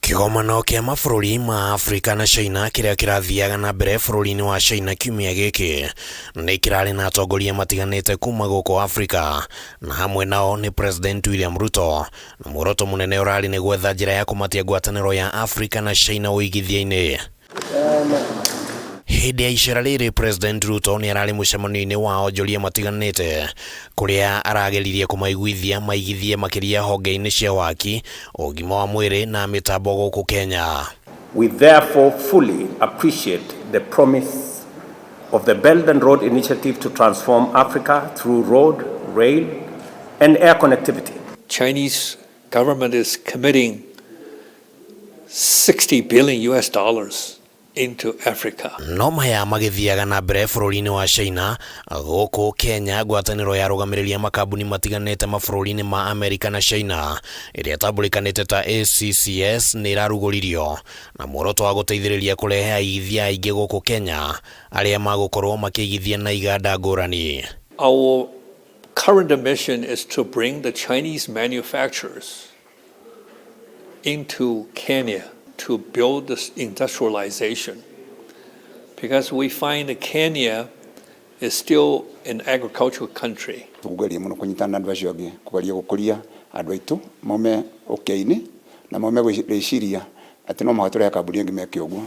Kĩgomano kĩa mabũrũri ma Afrika na China kĩrĩa kĩrathiaga na mbere bũrũri-inĩ wa China kiumia gĩkĩ nĩ kĩrarĩ na atongoria matiganĩte kuma gũkũ Afrika na hamwe nao nĩ President William Ruto, na muoroto mũnene ũrarĩ nĩ gwetha njĩra ya kũmatia ngwatanĩro ya Afrika na China ũigithia-inĩ. Hĩndĩ ya icera rĩrĩ, President Ruto nĩ ararĩ mũcemanio-inĩ wa onjoria matiganĩte kũrĩa arageririe kũmaiguithia maigithie makĩria honge-inĩ cia waki, ũgima wa mwĩrĩ na mĩtambo gũkũ Kenya. We therefore fully appreciate the promise of the Belt and Road Initiative to transform Africa through road, rail, and air connectivity. Chinese government is committing 60 billion US dollars into Africa. No maya magĩthiaga na mbere bũrũri-inĩ wa China, gũkũ Kenya ngwatanĩro ya arũgamĩrĩri a makambuni matiganĩte mabũrũri-inĩ ma Amerika na China ĩrĩa ĩtambũrĩkanĩte ta ACCS nĩ ĩrarugũririo na muoroto wa gũteithĩrĩria kũrehe aigithia aingĩ gũkũ Kenya arĩa magũkorwo makĩigithia na iganda ngũrani. Our current mission is to bring the Chinese manufacturers into Kenya to build this industrialization, because we find that Kenya is still an agricultural country. Tũkũgeria mũno kũnyitana na andũ acio angĩ kũgeria gũkũria andũ aitũ maume ũkĩa-inĩ na maume gwĩciria atĩ no mũhaka tũrehe kambuni ĩngĩ meke ũguo,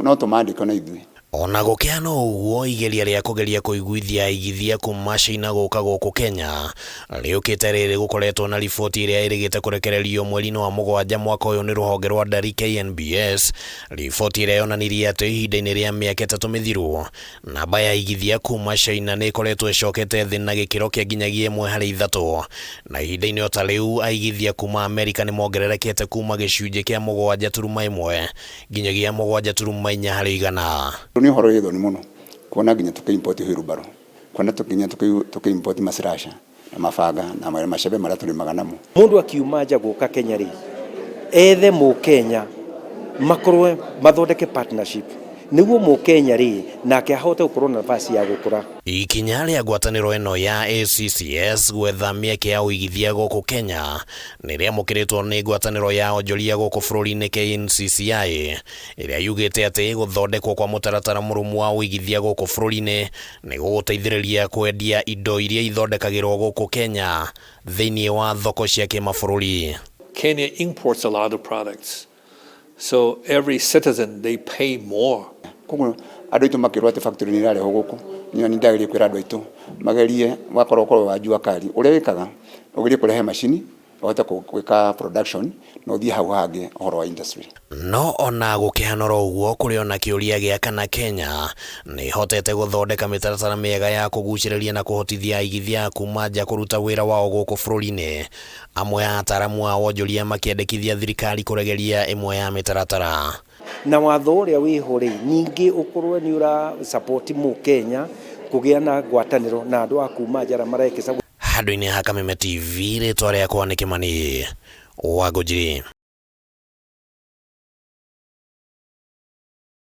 no tũmandĩke na ithuĩ. Ona gũkĩhana ũguo, igeria rĩa kũgeria kũiguithia aigithia kuma China gũka gũkũ Kenya rĩũkĩte rĩrĩ gũkoretwo na riboti ĩrĩa ĩrĩgĩte kũrekererio mweri-inĩ wa 7 mwaka ũyũ nĩ rũhonge rwa ndari KNBS, riboti ĩrĩa yonanirie atĩ ihinda-inĩ rĩa mĩaka 3 mĩthiru namba ya aigithia kuma China nĩ ĩkoretwo ĩcokete thĩ na gĩkĩro kĩa nginyagia 1 harĩ 3, na ihinda-inĩ o ta rĩu aigithia kuma Amerika nĩ mongererekete kuma gĩcunjĩ kĩa 7.1 nginyagia 7.4 harĩ igana. Nĩ ũhoro wĩ thoni mũno kuona nginya tũkĩ-import wheelbarrow, kuona nginya tũkĩ-import masirasha na mabanga na macembe marĩa tũrĩmaga namo. Mũndũ akiuma nja gũka Kenya rĩ, ethe mũkenya makorwe mathondeke partnership nĩguo mũkenya rĩ nake ahote gũkorwo na nafasi ya gũkũra. Ikinya rĩa ngwatanĩro ĩno ya ACCS gwetha mĩeke ya ũigithia gũkũ Kenya nĩ rĩamũkĩrĩtwo nĩ ngwatanĩro ya onjoria gũkũ bũrũri-inĩ KNCCI ĩrĩa yugĩte atĩ gũthondekwo kwa mũtaratara mũrũmu wa ũigithia gũkũ bũrũri-inĩ nĩ gũgũteithĩrĩria kwendia indo iria ithondekagĩrwo gũkũ Kenya thĩinĩ wa thoko cia kĩmabũrũri. Kenya imports a lot of products, so every citizen they pay more. Koguo andũ aitũ makĩrwo atĩ factory nĩ ĩrarehwo gũkũ, niĩ nĩ ndageria kwĩra andũ aitũ magerie wakorwo ũkorwo wa jua kali ũrĩa wĩkaga ũgerie kũrehe macini ũhote gwĩka production na ũthiĩ hau hangĩ ũhoro wa industry. No ona gũkĩhanora ũguo, kũrĩ ona kĩũria gĩa kana Kenya nĩ ĩhotete gũthondeka mĩtaratara mĩega ya kũgucĩrĩria na kũhotithia aigithia kuma nja kũruta wĩra wao gũkũ bũrũri-inĩ. Amwe a ataramu a wonjoria makĩendekithia thirikari kũregeria ĩmwe ya mĩtaratara. Na watho ũrĩa wĩho rĩ, ningĩ ũkorwo nĩ ũra support mũkenya kũgĩa na ngwatanĩro na andũ a kuma nja arĩa marekĩca. Handũ-inĩ ha Kameme TV, rĩtwa rĩakwa nĩ Kĩmani wa Ngũnjiri.